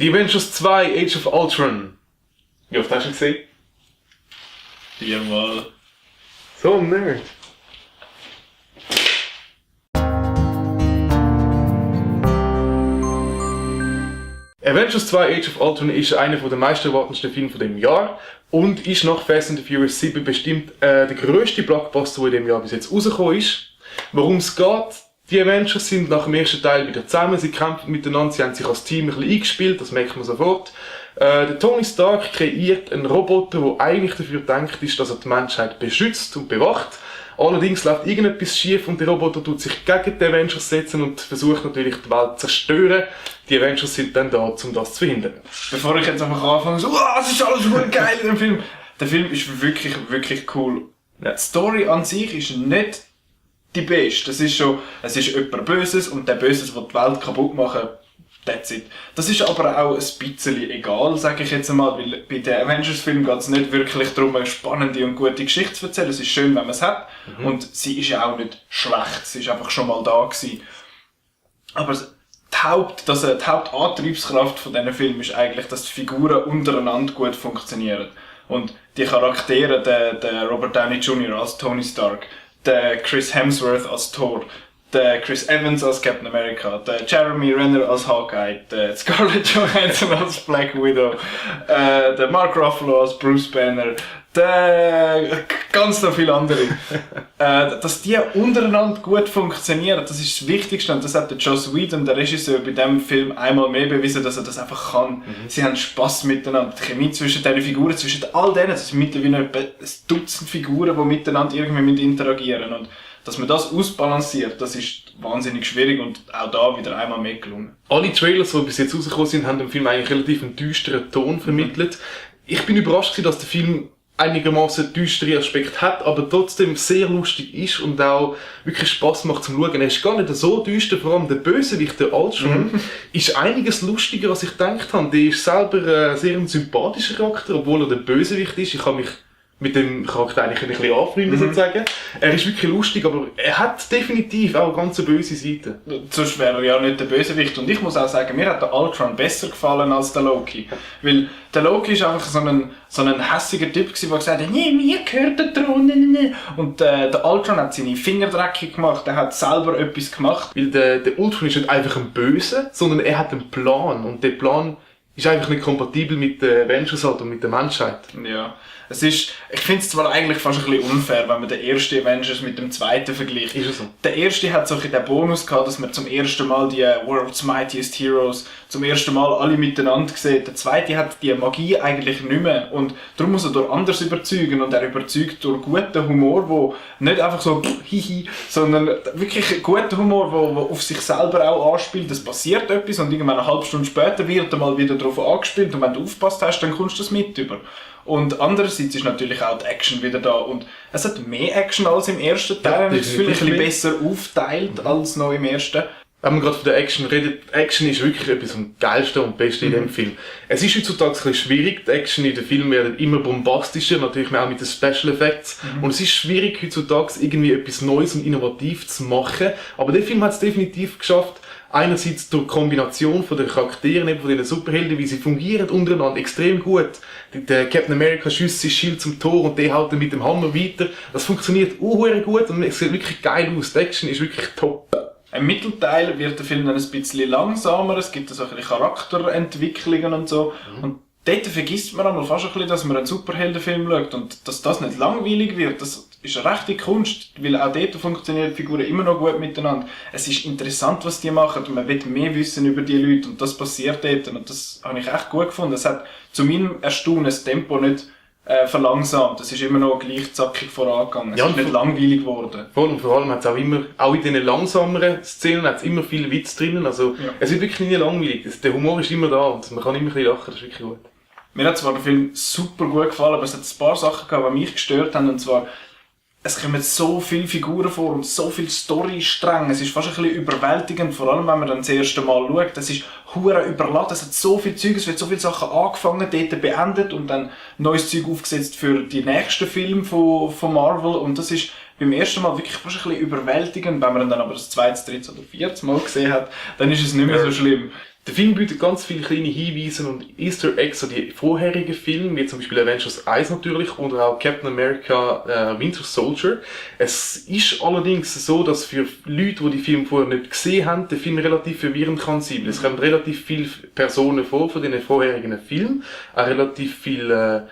Die Avengers 2 Age of Ultron. Wie oft hast du gesehen? 4-mal. So ein Nerd. Avengers 2 Age of Ultron ist einer der meisten Filme von dem Jahr und ist nach Fast and the Furious 7 bestimmt der grösste Blockbuster, der in dem Jahr bis jetzt rausgekommen ist. Worum es geht: Die Avengers sind nach dem ersten Teil wieder zusammen, sie kämpfen miteinander, sie haben sich als Team ein bisschen eingespielt, das merkt man sofort. Der Tony Stark kreiert einen Roboter, der eigentlich dafür gedacht ist, dass er die Menschheit beschützt und bewacht. Allerdings läuft irgendetwas schief und der Roboter tut sich gegen die Avengers setzen und versucht natürlich die Welt zu zerstören. Die Avengers sind dann da, um das zu verhindern. Bevor ich jetzt einfach anfange, so, das ist alles gut geil in dem Film. Der Film ist wirklich, wirklich cool. Ja. Die Story an sich ist nicht die beste. Es ist jemand Böses und der Böses will die Welt kaputt machen. That's it. Das ist aber auch ein bisschen egal, sage ich jetzt einmal, weil bei den Avengers-Filmen geht es nicht wirklich darum, eine spannende und gute Geschichte zu erzählen. Es ist schön, wenn man es hat. Und sie ist ja auch nicht schlecht. Sie ist einfach schon mal da gewesen. Aber die Hauptantriebskraft von diesen Filmen ist eigentlich, dass die Figuren untereinander gut funktionieren. Und die Charaktere, der Robert Downey Jr. als Tony Stark, der Chris Hemsworth als Thor, der Chris Evans als Captain America, der Jeremy Renner als Hawkeye, der Scarlett Johansson als Black Widow, der Mark Ruffalo als Bruce Banner, der ganz noch viele andere. Dass die untereinander gut funktionieren, das ist das Wichtigste und das hat der Joss Whedon, der Regisseur, bei diesem Film einmal mehr bewiesen, dass er das einfach kann. Sie haben Spass miteinander. Die Chemie zwischen diesen Figuren, zwischen all denen, es sind mittlerweile etwa ein Dutzend Figuren, die miteinander irgendwie interagieren müssen. Und dass man das ausbalanciert, das ist wahnsinnig schwierig und auch da wieder einmal mehr gelungen. Alle Trailers, die bis jetzt rausgekommen sind, haben dem Film eigentlich relativ einen düsteren Ton vermittelt. Ich bin überrascht, dass der Film einigermaßen düstere Aspekte hat, aber trotzdem sehr lustig ist und auch wirklich Spass macht zum Schauen. Er ist gar nicht so düster, vor allem der Bösewicht, der Ultron, ist einiges lustiger, als ich gedacht habe. Der ist selber sehr ein sympathischer Charakter, obwohl er der Bösewicht ist. Ich habe mich mit dem Charakter eigentlich ein bisschen anfreunden, sozusagen. Er ist wirklich lustig, aber er hat definitiv auch eine ganz böse Seite. Sonst wäre er ja nicht der Bösewicht. Und ich muss auch sagen, mir hat der Ultron besser gefallen als der Loki. Weil der Loki ist einfach so ein hässiger Typ gewesen, der gesagt hat, nee, mir gehört der Thron, nee. Und der Ultron hat seine Finger dreckig gemacht, er hat selber etwas gemacht. Weil der Ultron ist nicht einfach ein Böse, sondern er hat einen Plan. Und der Plan ist einfach nicht kompatibel mit den Avengers und mit der Menschheit. Ja. Ich finde es zwar eigentlich fast ein bisschen unfair, wenn man den ersten Avengers mit dem zweiten vergleicht. Ist es so? Der erste hat so den Bonus gehabt, dass man zum ersten Mal die World's Mightiest Heroes zum ersten Mal alle miteinander sieht. Der zweite hat die Magie eigentlich nicht mehr und darum muss er durch anders überzeugen und er überzeugt durch guten Humor, wo nicht einfach so hihi, sondern wirklich guten Humor, wo auf sich selber auch anspielt. Es passiert etwas und irgendwann eine halbe Stunde später wird er mal wieder darauf angespielt und wenn du aufgepasst hast, dann kommst du das mit über. Und andererseits ist natürlich auch die Action wieder da und es hat mehr Action als im ersten Teil, ja, es ist vielleicht ein bisschen besser aufteilt als noch im ersten. Wenn man gerade von der Action redet, Action ist wirklich etwas vom Geilsten und Besten in dem Film. Es ist heutzutage ein bisschen schwierig, die Action in den Filmen wird immer bombastischer, natürlich auch mit den Special Effects. Und es ist schwierig heutzutage irgendwie etwas Neues und innovativ zu machen, aber der Film hat es definitiv geschafft, einerseits durch die Kombination von den Charakteren, eben von den Superhelden, wie sie fungieren untereinander extrem gut. Der Captain America schießt sein Schild zum Tor und der haut dann mit dem Hammer weiter. Das funktioniert gut und es sieht wirklich geil aus. Die Action ist wirklich top. Im Mittelteil wird der Film dann ein bisschen langsamer, es gibt so ein bisschen Charakterentwicklungen und so. Und dort vergisst man einmal fast ein bisschen, dass man einen Superheldenfilm schaut und dass das nicht langweilig wird. Das ist eine rechte Kunst, weil auch dort funktionieren die Figuren immer noch gut miteinander. Es ist interessant, was die machen und man will mehr wissen über die Leute und das passiert dort und das habe ich echt gut gefunden. Es hat zu meinem Erstaunen das Tempo nicht verlangsamt. Es ist immer noch gleich zackig vorangegangen. Es ist nicht langweilig geworden. Voll, und vor allem hat es auch in diesen langsameren Szenen hat es immer viel Witz drinnen. Also, es wird wirklich nie langweilig. Der Humor ist immer da und man kann immer ein bisschen lachen. Das ist wirklich gut. Mir hat zwar der Film super gut gefallen, aber es hat ein paar Sachen gehabt, die mich gestört haben. Und zwar, es kommen so viele Figuren vor und so viele Storystränge. Es ist fast ein bisschen überwältigend, vor allem wenn man dann das erste Mal schaut. Es ist hure überladen, es hat so viel Zeug, es wird so viele Sachen angefangen, dort beendet und dann neues Zeug aufgesetzt für die nächsten Filme von Marvel. Und das ist beim ersten Mal wirklich fast ein bisschen überwältigend. Wenn man dann aber das zweite, dritte oder vierte Mal gesehen hat, dann ist es nicht mehr so schlimm. Der Film bietet ganz viele kleine Hinweise und Easter Eggs an die vorherigen Filme, wie zum Beispiel Avengers 1 natürlich oder auch Captain America Winter Soldier. Es ist allerdings so, dass für Leute, die die Filme vorher nicht gesehen haben, der Film relativ verwirrend kann sein. Weil es kommen relativ viele Personen vor von den vorherigen Filmen, auch relativ viele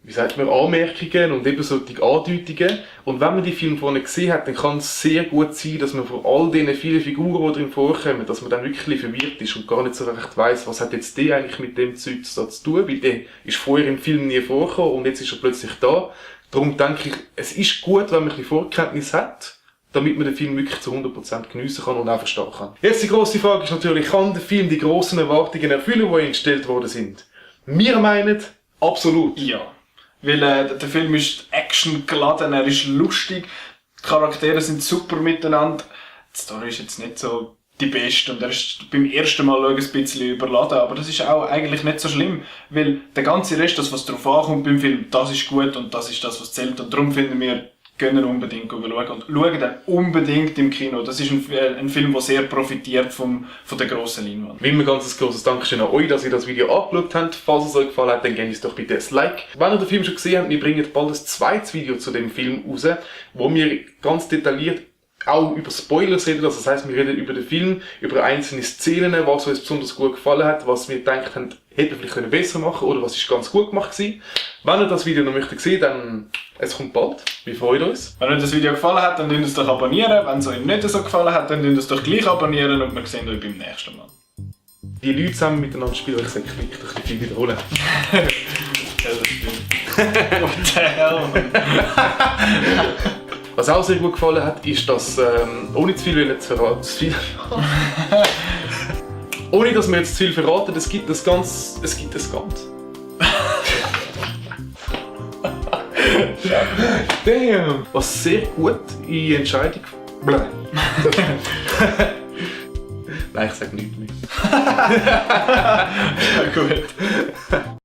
Anmerkungen und eben solche Andeutungen. Und wenn man die Filme vorne gesehen hat, dann kann es sehr gut sein, dass man von all diesen vielen Figuren, die drin vorkommen, dass man dann wirklich verwirrt ist und gar nicht so recht weiss, was hat jetzt der eigentlich mit dem Zeug zu tun, weil der ist vorher im Film nie vorgekommen und jetzt ist er plötzlich da. Darum denke ich, es ist gut, wenn man ein bisschen Vorkenntnis hat, damit man den Film wirklich zu 100% geniessen kann und auch verstehen kann. Jetzt die grosse Frage ist natürlich, kann der Film die grossen Erwartungen erfüllen, die ihm gestellt worden sind? Wir meinen, absolut. Ja. Weil der Film ist actiongeladen, er ist lustig, die Charaktere sind super miteinander. Die Story ist jetzt nicht so die beste und er ist beim ersten Mal schauen ein bisschen überladen, aber das ist auch eigentlich nicht so schlimm, weil der ganze Rest, das was drauf ankommt beim Film, das ist gut und das ist das, was zählt und darum finden wir, gehen unbedingt schauen und schauen dann unbedingt im Kino. Das ist ein Film, der sehr profitiert von der grossen Leinwand. Wie immer ganz grosses Dankeschön an euch, dass ihr das Video angeschaut habt. Falls es euch gefallen hat, dann gebt uns doch bitte ein Like. Wenn ihr den Film schon gesehen habt, wir bringen bald ein zweites Video zu dem Film raus, wo wir ganz detailliert auch über Spoilers reden. Also das heisst, wir reden über den Film, über einzelne Szenen, was uns besonders gut gefallen hat, was wir gedacht haben, hätten wir vielleicht besser machen können oder was ist ganz gut gemacht gewesen. Wenn ihr das Video noch möchtet sehen, dann es kommt bald. Wir freuen uns. Wenn euch das Video gefallen hat, dann könnt ihr es doch abonnieren. Wenn es euch nicht so gefallen hat, dann könnt ihr es doch gleich abonnieren und wir sehen euch beim nächsten Mal. Die Leute zusammen miteinander spielen, ich sage, ich durch den Film wiederholen. Ja, das stimmt. What the hell? Was auch sehr gut gefallen hat, ist, dass, ohne zu viel zu verraten, ohne dass wir jetzt zu viel verraten, es gibt das Ganze. Damn! Was sehr gut in Entscheidung. Nein, ich sage nichts mehr. Ja, gut.